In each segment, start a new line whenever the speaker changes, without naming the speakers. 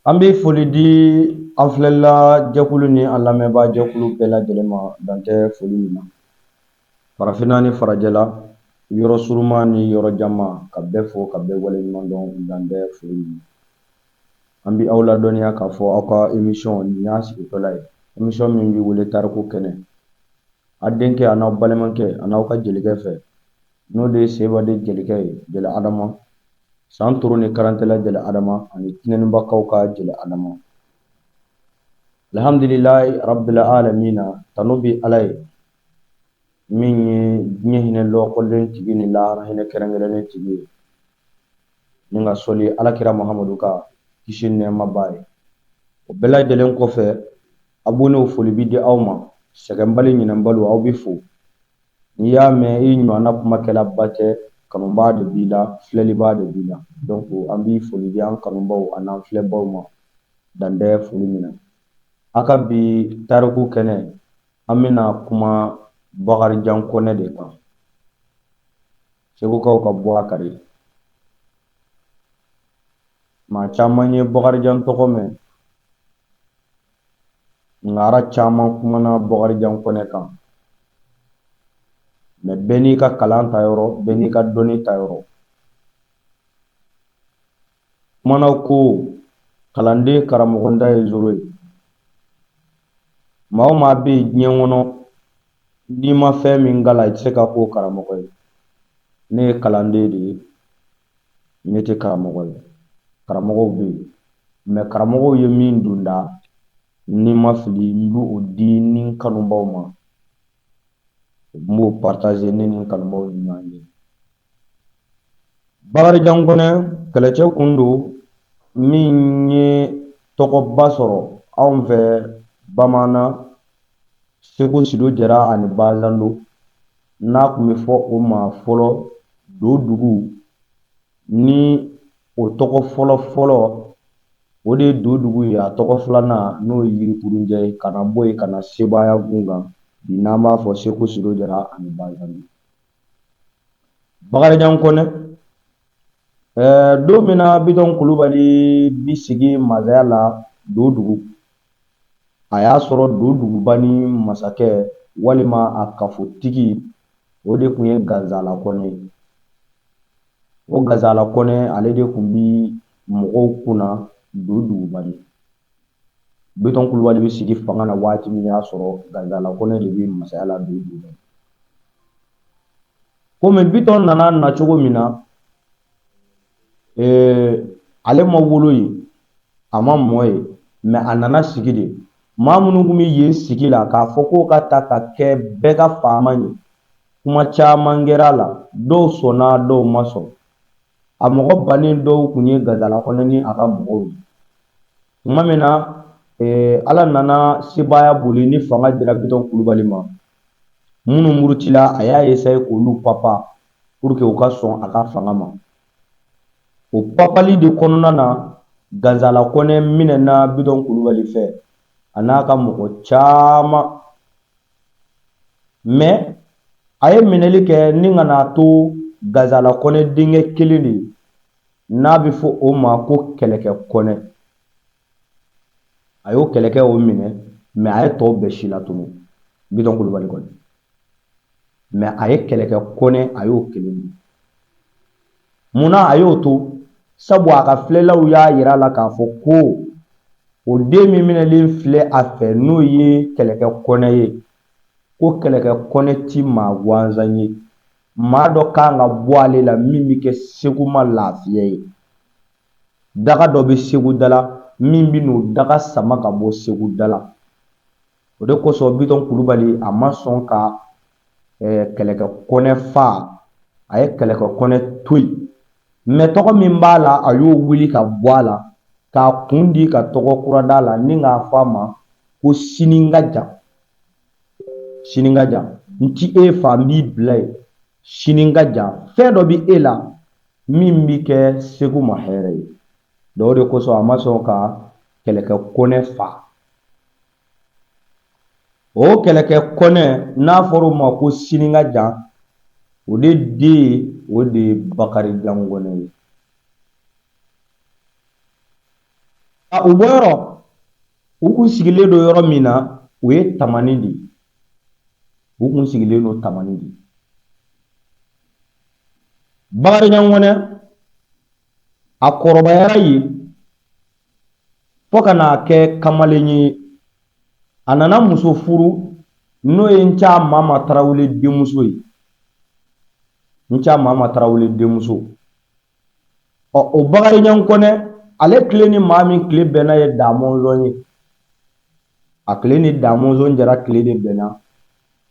An bɛ foli di an filɛla jɛkulu ni an lamɛnbaa jɛkulu bɛɛ lajɛlen ma, dan tɛ foli min na, farafinna ni farajɛla, yɔrɔ surunma ni yɔrɔ janma, ka bɛɛ fo ka bɛɛ waleɲuman dɔn, dan tɛ foli min na. An bɛ aw ladɔnniya k'a fɔ aw ka émission nin y'a sigitɔla ye, émission min bɛ wele Tariku Kɛnɛ, a denkɛ a n'aw balimakɛ a n'aw ka jelikɛ fɛ, n'o de ye Sebaden jelikɛ ye, Jeli Adama san toro ni karantɛla Jeli Adama ani Tinɛnibakaw ka Jeli Adama. Alhamdulilayi rabbil alamina, tanu bɛ Ala ye min ye diɲɛ hinɛ lɔkɔlen tigi ni lahara hinɛ kɛrɛnkɛrɛnnen tigi ye, ni ka sɔli Alakira Muhamadu kan, kisi nɛɛma b'a ye. O bɛɛ lajɛlen kɔfɛ, abonnéw, foli bɛ di aw ma, sɛgɛnbali ɲinɛnbali, aw bɛ fo. N'i y'a mɛn i ɲɔgɔnna kumakɛlaba tɛ, kanubaa de b'i la, filɛlibaa de b'i la. Donc an bɛ foli di an kanubaw an'an filɛbaw ma, dan tɛ foli min na. A ka bi tariku kɛnɛ, an bɛna kuma Bakarijan Kɔnɛ de kan, Segukaw ka bɔ a kari. Maa caman ye Bakarijan tɔgɔ mɛn, ŋara caman kumana Bakarijan Kɔnɛ kan, mais bɛɛ n'i ka kalan ta yɔrɔ, bɛɛ n'i ka dɔnni ta yɔrɔ. Kumana ko kalanden karamɔgɔntan ye zoro ye. Maa o maa bɛ yen diɲɛ kɔnɔ, n'i ma fɛn min kalan, i tɛ se ka k'o karamɔgɔ ye. Ne ye kalanden de ye, ne tɛ karamɔgɔ ye. Karamɔgɔw bɛ yen, mais karamɔgɔw ye min don da, ni ma fili, n bɛ o di ni n kanubaw ma, n b'o partager ne ni n kanubaw ni ɲɔgɔn cɛ. Bakarijan Kɔnɛ kɛlɛcɛ kun don min ye tɔgɔba sɔrɔ anw fɛ Bamanan, Segu Sido Jara ani Bazando, n'a tun bɛ fɔ o ma fɔlɔ Dodugu, ni o tɔgɔ fɔlɔ fɔlɔ o de ye Dodugu ye. A tɔgɔ filanan n'o ye Yirikurunjɛ ye, ka na bɔ yen ka na Sebaaya gun kan bi, n'an b'a fɔ Segu Sido Jara ani Bazando. Bakarijan Kɔnɛ, don min na Bitɔn Kulubali bi sigi masaya la Dodugu, a y'a sɔrɔ Dodugubani masakɛ walima a kafotigi, o de tun ye Ganzala Kɔnɛ ye. O Ganzala Kɔnɛ, ale de tun bi mɔgɔw kunna Dodugubani. Bitɔn Kulubali bɛ sigi fanga na waati min, y'a sɔrɔ Ganzala Kɔnɛ de bɛ masaya la Dodugubani. Komi Bitɔn nana na cogo min na, ale ma wolo yen, a ma mɔ yen, mais a nana sigi de. Maa minnu tun bɛ yen sigi la k'a fɔ k'o ka ta ka kɛ bɛɛ ka faama ye, kuma caman kɛra a la, dɔw sɔnna, dɔw ma sɔn. A mɔgɔ bannen dɔw tun ye Ganzala Kɔnɛ ni a ka mɔgɔw ye. Tuma min na Ala nana sebaaya boli ni fanga dira Bitɔn Kulubali ma, minnu murutila, a y'a essayer k'olu papa pour que u ka sɔn a ka fanga ma. O papali de kɔnɔna na, Ganzala Kɔnɛ minɛna Bitɔn Kulubali fɛ, a n'a ka mɔgɔ caman. Mais a ye minɛli kɛ ni ka n'a to Ganzala Kɔnɛ denkɛ kelen de ye, n'a bɛ fɔ o ma ko Kɛlɛkɛ Kɔnɛ. A y'o kɛlɛkɛ o minɛ, mais a ye tɔw bɛɛ si latunu, Bitɔn Kulubali kɔni. Mais a ye Kɛlɛkɛ Kɔnɛ, a y'o kelen di. Munna a y'o to? Sabu a ka filɛlaw y'a yira a la k'a fɔ ko o den min minɛlen filɛ a fɛ, n'o ye Kɛlɛkɛ Kɔnɛ ye, ko Kɛlɛkɛ Kɔnɛ ti maa gansan ye, maa dɔ kan ka bɔ ale la min bɛ kɛ Segu ma lafiya ye. Daga dɔ bɛ Segu da la min bɛ n'o daga sama ka bɔ Segu da la. O de kosɔn Bitɔn Kulubali, a ma sɔn ka Kɛlɛkɛ Kɔnɛ fa, a ye Kɛlɛkɛ Kɔnɛ to yen, mais tɔgɔ min b'a la, a y'o wuli ka bɔ a la k'a kun di ka tɔgɔ kura d'a la, ni k'a fɔ a ma ko sini ka jan, sini ka jan, n ti e fa, n b'i bila yen, sini ka jan, fɛn dɔ bɛ e la min bɛ kɛ Segu ma hɛrɛ ye. Donc o de kosɔn a ma sɔn ka Kɛlɛkɛ Kɔnɛ fa. O Kɛlɛkɛ Kɔnɛ, n'a fɔra o ma ko sini ka jan, o de den, o de ye Bakarijan Kɔnɛ ye. U bɔyɔrɔ, u kun sigilen don yɔrɔ min na, o ye Tamani de ye. U kun sigilen don Tamani de. Bakarijan Kɔnɛ, a kɔrɔbayara yen fo ka n'a kɛ kamalen ye. A nana muso furu, n'o ye Nca Mama Tarawele denmuso ye. Nca Mama Tarawele denmuso. Ɔ, o Bakarijan Kɔnɛ, ale tile ni maa min tile bɛnna ye Damɔnzɔn ye. A tile ni Damɔnzɔn Jara tile de bɛnna.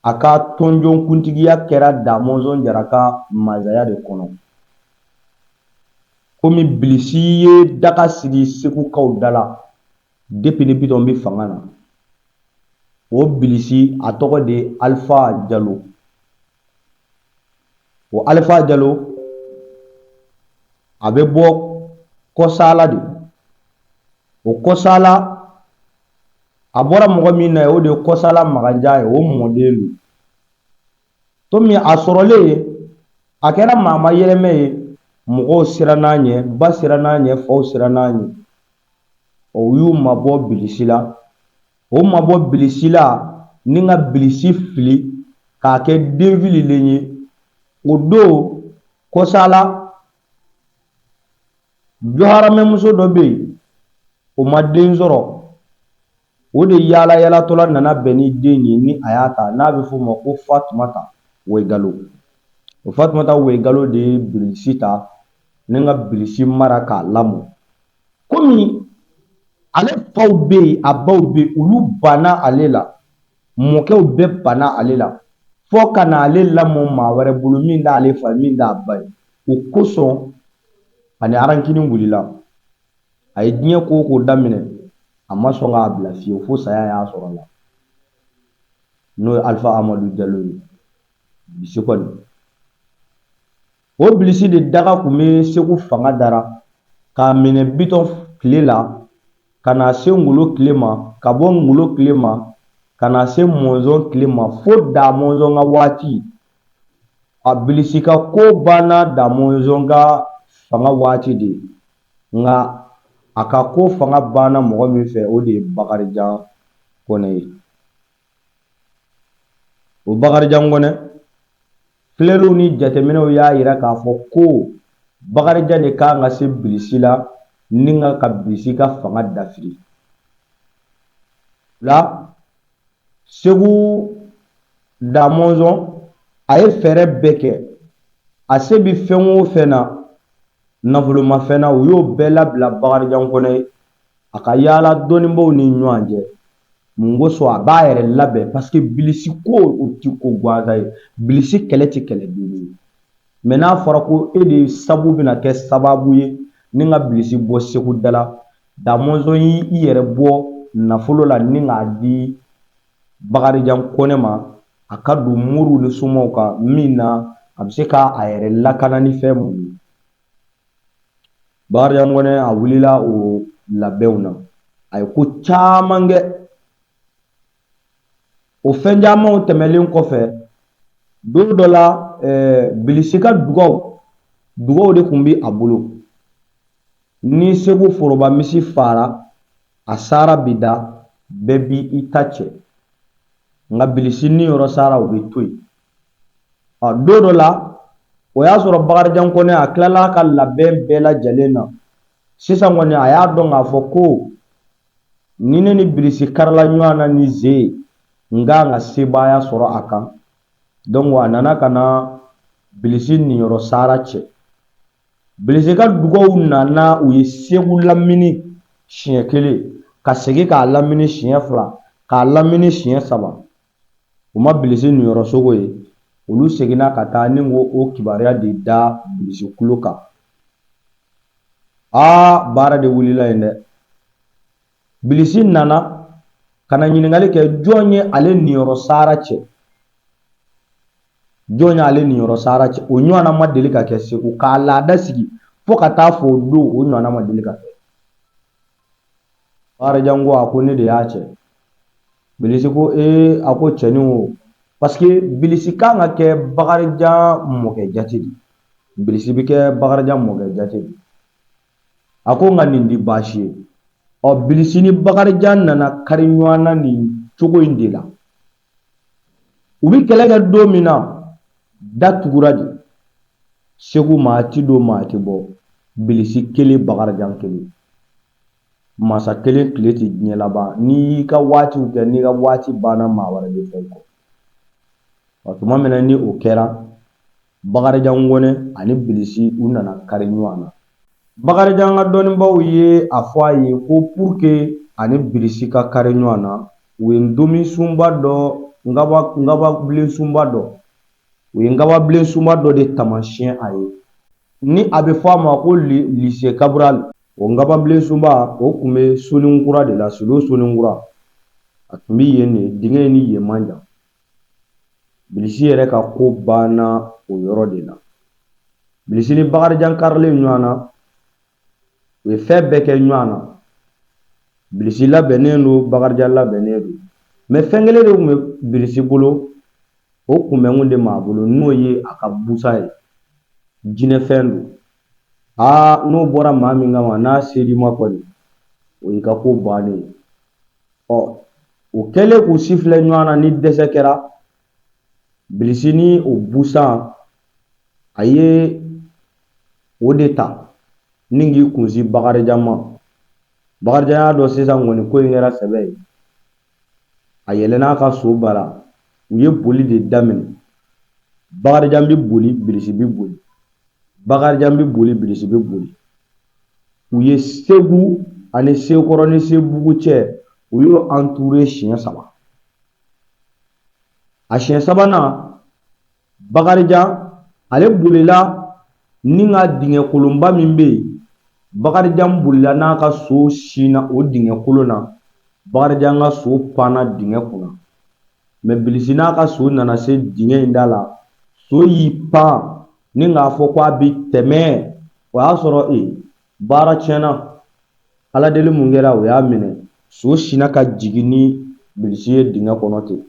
A ka tɔnjɔn kuntigiya kɛra Damɔnzɔn Jara ka masaya de kɔnɔ. Komi Bilisi ye daga sigi Segukaw da la depuis ni Bitɔn bɛ fanga na, o Bilisi a tɔgɔ de ye Alifa Jalo. O Alifa Jalo, a bɛ bɔ Kɔsala de. O Kɔsala, a bɔra mɔgɔ min na, o de ye Kɔsala Makanjan ye, o mɔden don. Tomi a sɔrɔlen, a kɛra maa ma yɛlɛmɛ ye, mɔgɔw siranna a ɲɛ, ba siranna a ɲɛ, faw siranna a ɲɛ. O y'u mabɔ Bilisi la. O mabɔ Bilisi la ni ka Bilisi fili k'a kɛ den fililen ye. O don Kɔsala, jɔharamɛmuso dɔ bɛ yen, o ma den sɔrɔ. O de yaala yaalatɔla nana bɛn ni den ye, ni a y'a ta, n'a bɛ f'o ma ko Fatumata Wegalo. O Fatumata Wegalo de ye Bilisi ta ni ka Bilisi mara k'a lamɔ. Komi ale faw bɛ yen, a baw bɛ yen, olu banna ale la, mɔkɛw bɛɛ banna ale la, fo ka na ale lamɔ maa wɛrɛ bolo min t'ale fa ye, min t'a ba ye. O kosɔn ani arankini wulila. A ye diɲɛ ko o ko daminɛ, a ma sɔn k'a bila fiyewu fo saya y'a sɔrɔ a la, n'o ye Alifa Amadu Jalo ye. Bilisi kɔni, o Bilisi de daga kun bɛ Segu fanga dara k'a minɛ Bitɔn tile la ka na se Ngolo tile ma, ka bɔ Ngolo tile ma ka na se Mɔnzɔn tile ma, fo Damɔnzɔn ka waati. A Bilisi ka ko banna Damɔnzɔn ka fanga waati de, nka a ka ko fanga banna mɔgɔ min fɛ, o de ye Bakarijan Kɔnɛ ye. O Bakarijan Kɔnɛ, filɛliw ni jateminɛw y'a yira k'a fɔ ko Bakarijan de kan ka se Bilisi la ni ka Bilisi ka fanga dafiri. La Segu Damɔnzɔn, a ye fɛɛrɛ bɛɛ kɛ, a se bɛ fɛn o fɛn na, nafolomafɛn na, u y'o bɛɛ labila Bakarijan Kɔnɛ ye a ka yaala dɔnnibaw ni ɲɔgɔn cɛ. Mun kosɔn? A b'a yɛrɛ labɛn, parce que Bilisi ko o ti ko gansan ye. Bilisi kɛlɛ ti kɛlɛ denni ye. Mais n'a fɔra ko e de sabu bɛna kɛ sababu ye ni ka Bilisi bɔ Segu da la, Damɔnzɔn y'i yɛrɛ bɔ nafolo la ni k'a di Bakarijan Kɔnɛ ma, a ka don moriw ni somaw kan min na a bɛ se k'a yɛrɛ lakana ni fɛn mun ye. Bakarijan Kɔnɛ, a wulila o labɛnw na, a ye ko caman kɛ. O fɛn camanw tɛmɛlen kɔfɛ, don dɔ la, Bilisi ka dugaw de tun bɛ a bolo. Ni Segu foroba misi fara, a sara bi da, bɛɛ bi i ta cɛ, nka Bilisi ni yɔrɔ sara, o bɛ to yen. Ɔ, don dɔ la, o y'a sɔrɔ Bakarijan Kɔnɛ, a tilala a ka labɛn bɛɛ lajɛlen na. Sisan kɔni, a y'a dɔn k'a fɔ ko ni ne ni Bilisi karila ɲɔgɔn na ni ze ye, n kan ka sebaaya sɔrɔ a kan. Donc a nana ka na Bilisi niyɔrɔ sara cɛ. Bilisi ka dugaw nana, u ye Segu lamini siɲɛ kelen, ka segin k'a lamini siɲɛ fila, k'a lamini siɲɛ saba, u ma Bilisi niyɔrɔ sogo ye. Olu seginna ka taa ni ko o kibaruya de da Bilisi kulo kan. Aa, baara de wulila yen dɛ. Bilisi nana ka na ɲininkali kɛ, jɔn ye ale niyɔrɔ sara cɛ? Jɔn y'ale niyɔrɔ sara cɛ? O ɲɔgɔnna ma deli ka kɛ Segu k'a laada sigi fo ka taa fɔ o don, o ɲɔgɔnna ma deli ka kɛ. Bakarijan ko, a ko ne de y'a cɛ. Bilisi ko ee, a ko cɛnin o, parce que Bilisi kan ka kɛ Bakarijan mɔkɛ jate de. Bilisi bɛ kɛ Bakarijan mɔkɛ jate de. A ko nka nin di baasi ye. Ɔ Bilisi ni Bakarijan nana kari ɲɔgɔn na nin cogo in de la. U bɛ kɛlɛ kɛ don min na, da tugura de. Segu maa ti don, maa ti bɔ. Bilisi kelen, Bakarijan kelen. Masa kelen tile tɛ diɲɛ laban. N'i y'i ka waatiw kɛ, n'i ka waati banna, maa wɛrɛ bɛ fɔ i kɔ. Ɔ tuma min na ni o kɛra, Bakarijan Kɔnɛ ani Bilisi u nana kari ɲɔgɔn na. Bakarijan ka dɔnnibaaw ye a fɔ a ye ko pour que ani Bilisi ka kari ɲɔgɔn na, u ye ntomi sunba dɔ, ngababilen sunba dɔ, u ye ngababilen sunba dɔ de taamasiyɛn a ye, ni a bɛ fɔ a ma ko Lise Cabral. O ngababilen sunba, o tun bɛ Soninkura de la, Silo Soninkura. A tun bɛ yen de, dingɛ in ni yen man jan. Bilisi yɛrɛ ka ko banna o yɔrɔ de la. Bilisi ni Bakarijan karilen ɲɔgɔn na, u ye fɛn bɛɛ kɛ ɲɔgɔn na. Bilisi labɛnnen don, Bakarijan labɛnnen don. Mais fɛn kelen de tun bɛ Bilisi bolo, o kunbɛnkun de m'a bolo, n'o ye a ka busan ye. Jinɛfɛn don. Aa, n'o bɔra maa min kama, n'a ser'i ma kɔni, o y'i ka ko bannen ye. Ɔ o kɛlen k'u si filɛ ɲɔgɔn na ni dɛsɛ kɛra, Bilisi ni o busan, a ye o de ta ni k'i kunsi Bakarijan ma. Bakarijan y'a dɔn sisan kɔni ko in kɛra sɛbɛ ye. A yɛlɛnna a ka so bara, u ye boli de daminɛ. Bakarijan bɛ boli, Bilisi bɛ boli. Bakarijan bɛ boli, Bilisi bɛ boli. U ye Segu ani Sekɔrɔ ni Sebugu cɛ, u y'o entouré siɲɛ saba. A siɲɛ sabanan, Bakarijan ale bolila ni ka dingɛ kolonba min bɛ yen, Bakarijan bolila n'a ka so sinna o dingɛ kolon na. Bakarijan ka so panna dingɛ kunna. Mais Bilisi n'a ka so nana se dingɛ in da la, so y'i pan ni k'a fɔ ko a bɛ tɛmɛ. O y'a sɔrɔ baara tiɲɛna. Ala deli mun kɛra, o y'a minɛ. So sinna ka jigin ni Bilisi ye dingɛ kɔnɔ ten.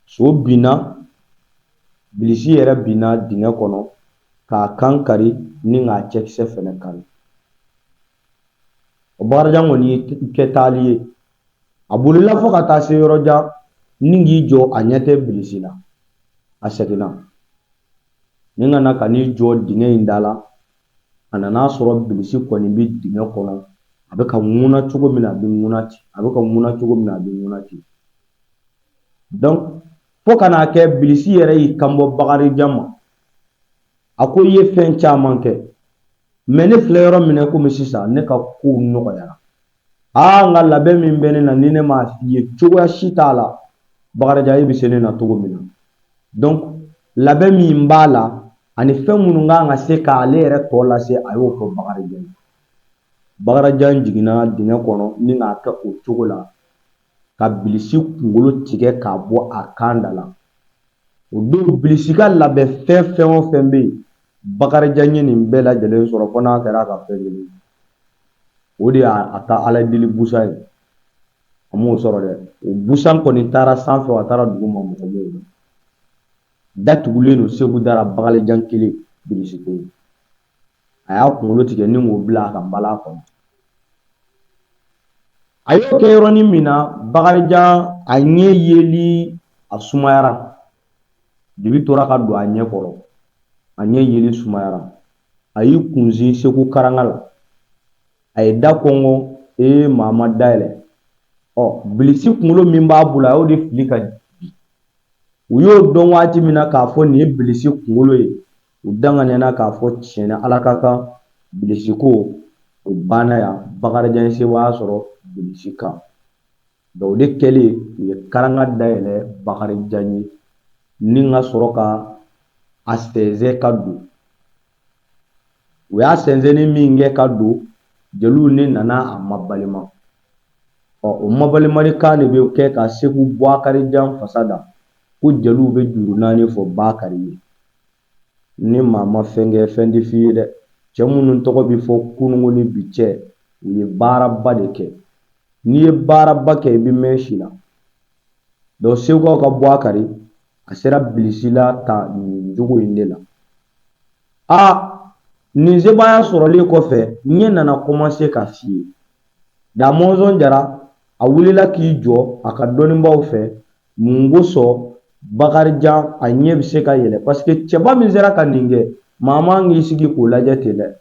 So binna, Bilisi yɛrɛ binna dingɛ kɔnɔ k'a kan kari ni k'a cɛkisɛ fɛnɛ kari. O Bakarijan kɔni ye kɛ taali ye. A bolila fo ka taa se yɔrɔ jan ni k'i jɔ, a ɲɛ tɛ Bilisi la. A seginna ni ka na ka n'i jɔ dingɛ in da la. A nana sɔrɔ Bilisi kɔni bɛ dingɛ kɔnɔ, a bɛ ka ŋuna cogo min na, a bɛ ŋuna ten. A bɛ ka ŋuna cogo min na, a bɛ ŋuna ten. Donc fo ka n'a kɛ Bilisi yɛrɛ y'i kanbɔ Bakarijan ma. A ko i ye fɛn caman kɛ, mais ne filɛ yɔrɔ min na komi sisan, ne ka kow nɔgɔyara. Aa, nka labɛn min bɛ ne na, ni ne m'a f'i ye, cogoya si t'a la Bakarijan e bɛ se ne na cogo min na. Donc labɛn min b'a la ani fɛn minnu kan ka se k'ale yɛrɛ tɔ lase, a y'o fɔ Bakarijan ye. Bakarijan jiginna dingɛ kɔnɔ ni k'a kɛ o cogo la ka Bilisi kunkolo tigɛ k'a bɔ a kan da la. O don Bilisi ka labɛn fɛn fɛn o fɛn bɛ yen, Bakarijan ye nin bɛɛ lajɛlen sɔrɔ fo n'a kɛra a ka fɛn kelen. O de y'a ka Ala deli busan ye. A m'o sɔrɔ dɛ. O busan kɔni taara sanfɛ, a taara dugu ma, mɔgɔ m'o dɔn. Datugulen don Segu dara, Bakarijan kelen, Bilisi kelen. A y'a kunkolo tigɛ ni k'o bila a ka nbalan kɔnɔ. A y'o kɛ yɔrɔnin min na, Bakarijan a ɲɛ yeli a sumayara. Dibi tora ka don a ɲɛ kɔrɔ. A ɲɛ yeli sumayara. A y'i kunsin Segu karanga la. A ye da kɔngɔ, ee maa ma dayɛlɛ. Ɔ Bilisi kunkolo min b'a bolo, a y'o de fili ka bin. U y'o dɔn waati min na k'a fɔ nin ye Bilisi kunkolo ye, u danganiyana k'a fɔ tiɲɛ na Ala ka kan Bilisi ko o banna yan. Bakarijan ye sebaaya sɔrɔ Bilisi kan. Donc o de kɛlen, u ye karanga dayɛlɛ Bakarijan ye ni ka sɔrɔ ka a sɛnsɛn ka don. U y'a sɛnsɛnni min kɛ ka don, jeliw ne nana a mabalima. Ɔ o mabalimalikan de bɛ kɛ ka Segu Bakarijan fasa da ko jeliw bɛ juru naani fɔ Bakari ye. Ni maa ma fɛn kɛ, fɛn tɛ f'i ye dɛ. Cɛ minnu tɔgɔ bɛ fɔ kununko ni bi cɛ, u ye baaraba de kɛ. N'i ye baaraba kɛ, i bɛ mɛn si la. Donc Segukaw ka Bakari, a sera Bilisi la ta nin cogo in de la. Aa, nin sebaaya sɔrɔlen kɔfɛ, ɲɛ nana commencer ka fiyɛ. Da Mɔnzɔn Jara a wulila k'i jɔ a ka dɔnnibaaw fɛ mun kosɔn Bakarijan a ɲɛ bɛ se ka yɛlɛ parce que cɛba min sera ka nin kɛ maa man k'i sigi k'o lajɛ ten dɛ.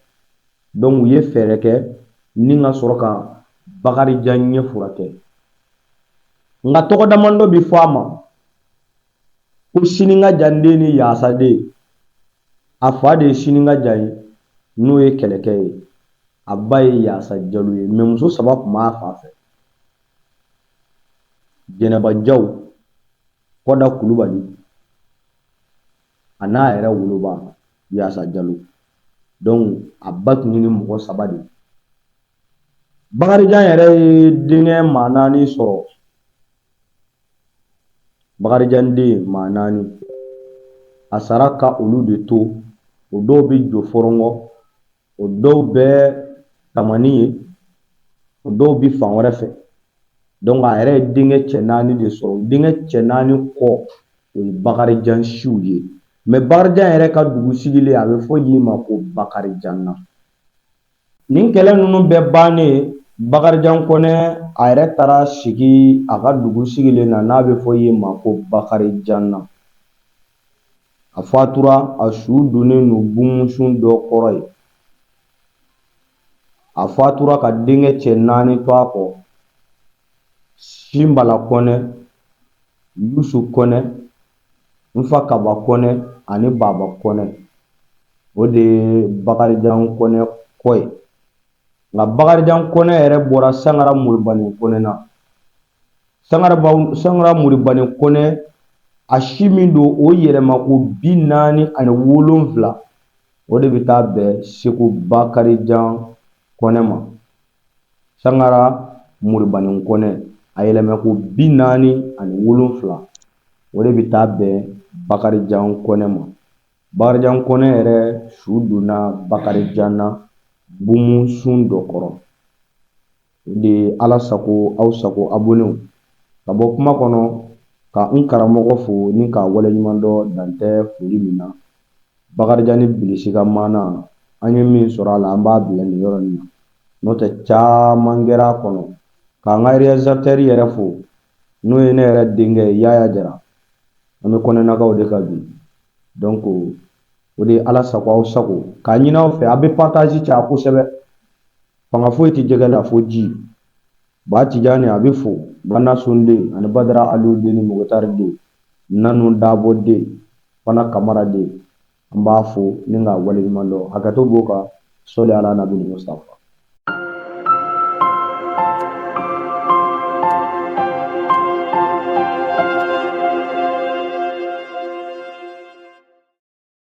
Donc u ye fɛɛrɛ kɛ ni ka sɔrɔ ka Bakarijan ɲɛ furakɛ. Nka tɔgɔ damadɔ bɛ fɔ a ma ko Sininkajan den ni Yaasa den. A fa de ye Sininkajan ye, n'o ye kɛlɛkɛ ye. A ba ye Yaasa Jalo ye, mais muso saba tun b'a fa fɛ: Jɛnɛba Jaw, Kɔda Kulubali, a n'a yɛrɛ woloba Yaasa Jalo. Donc a ba tun ye ni mɔgɔ saba de ye. Bakarijan yɛrɛ ye denkɛ maa naani sɔrɔ. Bakarijan den maa naani, a sara ka olu de to. O dɔw bɛ Jofɔrɔngɔ, o dɔw bɛ Tamani ye, o dɔw bɛ fan wɛrɛ fɛ. Donc a yɛrɛ ye denkɛ cɛ naani de sɔrɔ. Denkɛ cɛ naani kɔ, o ye Bakarijan siw ye. Mais Bakarijan yɛrɛ ka dugu sigilen, a bɛ fɔ yen ma ko Bakarijan na. Nin kɛlɛ ninnu bɛɛ bannen, Bakarijan Kɔnɛ a yɛrɛ taara sigi a ka dugu sigilen na, n'a bɛ fɔ yen ma ko Bakarijan na. A fatura, a su donnen don bumusun dɔ kɔrɔ ye. A fatura ka denkɛ cɛ naani to a kɔ: Sinbala Kɔnɛ, Yusu Kɔnɛ, Nfa Kaba Kɔnɛ ani Baba Kɔnɛ. O de ye Bakarijan Kɔnɛ kɔ ye. Nka Bakarijan Kɔnɛ yɛrɛ bɔra Sangara Moribani Kɔnɛ na. Sangara Moribani Kɔnɛ, a si min don, o yɛlɛma ko 47, o de bɛ taa bɛn Segu Bakarijan Kɔnɛ ma. Sangara Moribani Kɔnɛ, a yɛlɛma ko 47, o de bɛ taa bɛn Bakarijan Kɔnɛ ma. Bakarijan Kɔnɛ yɛrɛ su donna Bakarijan na bumusun dɔ kɔrɔ. O de ye Ala sago aw sago abonnéw ka bɔ kuma kɔnɔ ka n karamɔgɔ fo ni k'a waleɲuman dɔn dantɛ foli min na. Bakarijan ni Bilisi ka maana, an ye min sɔrɔ a la, an b'a bila nin yɔrɔ in na, n'o tɛ caman kɛra a kɔnɔ. K'an ka réalisateur yɛrɛ fo, n'o ye ne yɛrɛ denkɛ ye, Yaya Jara. An bɛ Kɔnɛnakaw de ka bi. Donc o de ye Ala sago aw sago k'a ɲini aw fɛ, a bɛ partage caya kosɛbɛ. Fanga foyi tɛ jɛgɛ la fo ji. Ba Tijani a bɛ fo, Bana Sonden ani Badara Aliyu den ni Mugutari den, Nanu Dabo den, Fana Kamara den, an b'a fo ni k'a waleɲuman dɔn. Hakɛto b'o kan. Sɔli ala nabi Mustafa.